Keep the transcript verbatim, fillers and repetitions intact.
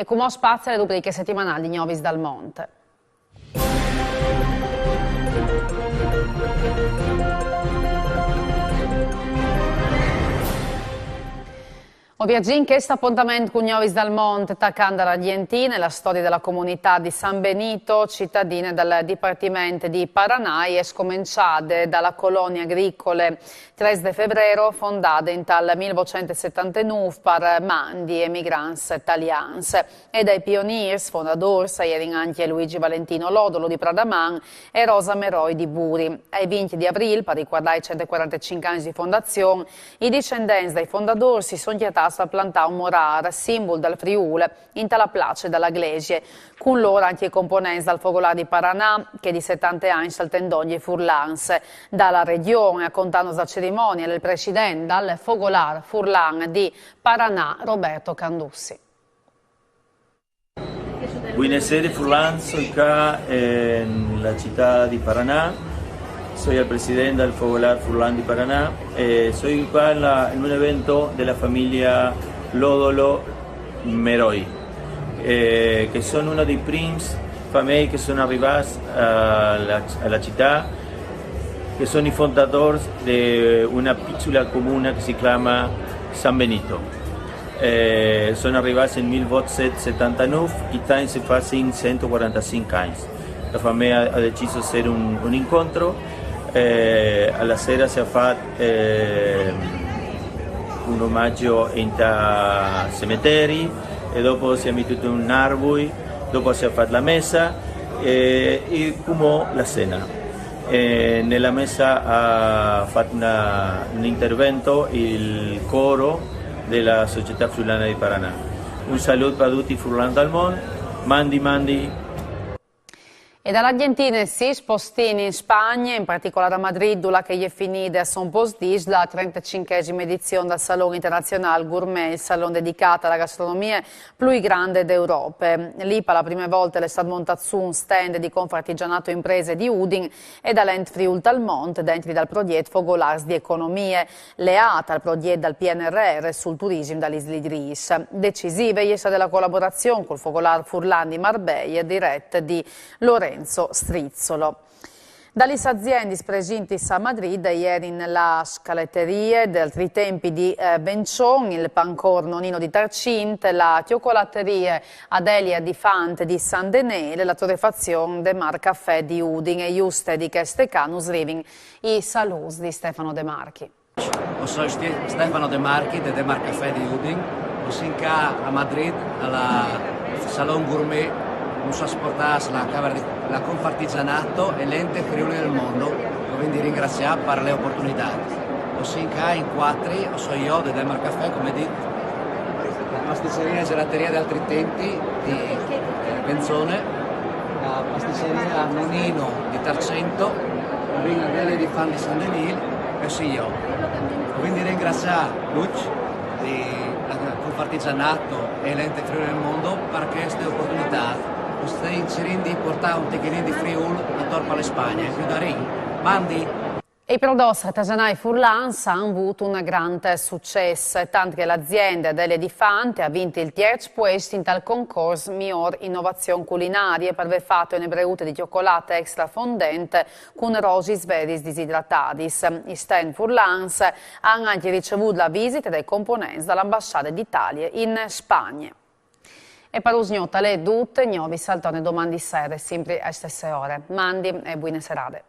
E cumò spazi a le rubriche setimanali di Gnovis dal Mont. O viaggìn chest apontament cun Gnovis dal Mont, tacant da l'Argjentine, la storie da la comunitât di San Benito, citadine dal dipartiment di Paranà, e scomençade da la colonie agricole Tres de Febrero, fondade intal mil votcent e setantenûf par mandi emigrants talians. E dai pionîrs fondadôrs a jerin ancje Luigi Valentino Lodolo di Pradaman e Rosa Meroi di Buri. Ai vincj di Avrîl, par ricuardâ i cent e cuarantecinc agns di fondazion, i discendents dai fondadôrs si son cjatâts par plantâ un morâr, simbul dal Friûl, inta la place da la glesie. Cun lôr ancje i components dal Fogolâr di Paranà, che di setante agns al ten dongje furlans da la regjon. A contânus la cerimonie al è il president dal Fogolâr furlan di Paranà, Roberto Candussi. Buenas noches, furlan, soy acá en la ciudad de Paraná, soy el presidente del Fogolâr Furlan de Paraná, eh, soy acá en, la- en un evento de la familia Lodolo Meroi, eh, que son uno de prims famei que son arribats a la, a la ciudad, que son i fondadors de una piccula comuna que se llama San Benito. Eh, son arribats en mil votcent e setantenûf, quest any se fasin cent e cuarantecinc agns. La famea ha, ha deciso hacer un, un incontro, eh, a la sera se ha fat, eh, un omaggio inta cemeteri, e dopo se ha metut un arbui, dopo se ha fat la messa, eh, e cumò la cena. Eh, nella messa ha fatto una- un intervento il coro della Società Friulana di Paranà. Un saluto per tutti i furlan dal mondo, mandi mandi. E da l'Argjentine si spostìn in Spagne, in particolâr a Madrid, dulà che e je finide a son pôcs dîs la trentacinchesime edizion dal Salon Internazionâl Gourmet, il salon dedicât a la gastronomie plui grande de Europe. Li, par la prime volte, al è stât montât sù un stand di Confartigianato Imprese di Udin e dal Ent Friûl tal Mont, dentri dal progjet Fogolârs di economie, leât al progjet dal P N R R sul turisim da lis Lidrîs. Decisive e je stade la colaborazion cul Fogolâr Furlan di Marbeglie, diret di Lorenzo Strizzolo. Da lis aziendis presintis a Madrid a jerin la scaleterie dai altris timps di, eh, Bencion, il pancôr Nonino di Tarcint, la cjocolaterie Adelia di Fant di San Denêl, la torrefazion Demarcafè di Udin. E juste di cheste ca nus rivin i salûts di Stefano De Marchi. O soi Ste- Stefano De Marchi de Demarcafè di Udin. O sin ca a Madrid, al Salon Gourmet, nus à portât la Camera di la Confartigianato e l'Ente Friuli del Mondo, che o vin di ringraziâ par la oportunitât. O sin ca in cuatri, o soi jo de Demarcafè, come dit, la pasticceria e gelateria dai altris timps di, eh, Bencion, la pasticceria Nonino di Tarcint, o vin Adelia di Fant di San Denêl, e o sin jo. O vin di ringraziâ Luc, di la Confartigianato e l'Ente Friuli del Mondo par cheste oportunitât. O stin cirint di puartâ un tichinin di Friûl ator par la Spagne. Ju darìn. Mandi! E i prodots artesanâi furlans a àn vût un grant sucès, tant che la aziende Adelia di Fant e à vint il tierç puest intal concors Miôr inovazion culinarie par vê fate une breute di cjocolate extra fondente cun rosis veris disidratadis. I stand furlans a àn ancje ricevût la visite dai components da la ambassade di Italie in Spagne. E par usgnot al è dut, Gnovis al torne doman di sere, simpri ae stesse ore. Mandi e buine serade.